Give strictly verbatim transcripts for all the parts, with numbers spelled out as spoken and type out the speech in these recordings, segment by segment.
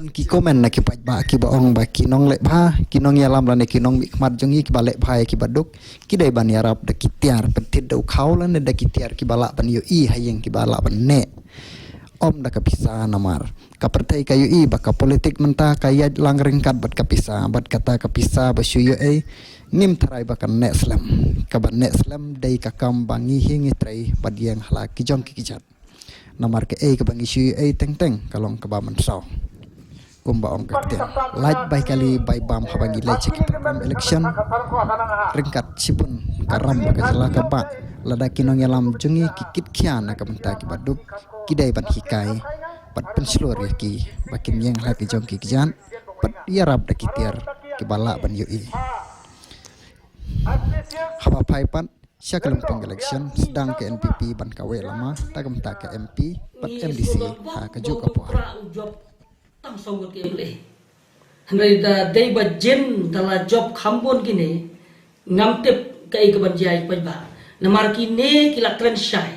Ki comment na ki paidbah kiba ong ba ki nongleh bha, ki nongïalam lane ki nongmihkhmat jong ngi kiba leh bha ïa kiba duk, ki dei ban ïarap da ki tiar pynthied da u khaw lane da ki tiar kiba lah ban ïohi ha ïing, kiba lah ban neh. Ym da ka pisa namar ka pyrthei ka ïohi ba ka politik mynta ka ïaid lang ryngkat bad ka pisa, bad kata ka pisa ba shu ïohi ngim tharai ba kan neh slem. Kaba neh slem dei ka kam ba ngi hi ngi trei bad ïeng ha la ki jong ki kjat. Namar kaei kaba ngi shu ïohi teng teng ka long kaba mynsaw. Kumba ong ka ktien, lait bai kali bai bam haba ngi leit sha ki program election. Ryngkat shibun ka ram ba ka jylla ka bah, lada ki nongïalam jong ngi ki kit khia na ka bynta kiba duk, ki dei ban hikai bad pynshlur ïa ki ba kin ïeng ha la ki jong ki kjat bad ïarap da ki tiar kiba lah ban ïohi. Haba phai pat sha ka lympung election, sdang ka N P P ban kaweh lama da ka bynta ka M P bad M D C ha kajuh ka por. Tang saw ngut ki M L A. Hynrei da dei ba jin da la jop kham bun kine, ngam tip kaei kaban jia ïa ki paidbah. Namar kine ki la kren shai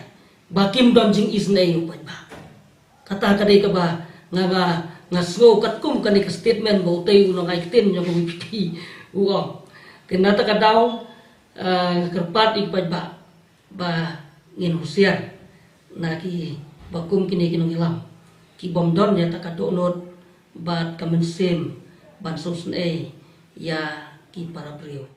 ba kim don jingisynei ïa u paidbah. Kata ka dei kaba nga, nga, nga sngew katkum kane ka statement ba utei u nongai ktien jong ka V P P u ong. Te na kata ka daw, eh, nga kyrpad ïa ki paidbah ba ngin husiar na kiba kum kine ki nongïalam ki bym don ïa kata ka dohnud bad ka mynsiem ban sngewsynei ïa ki para briew.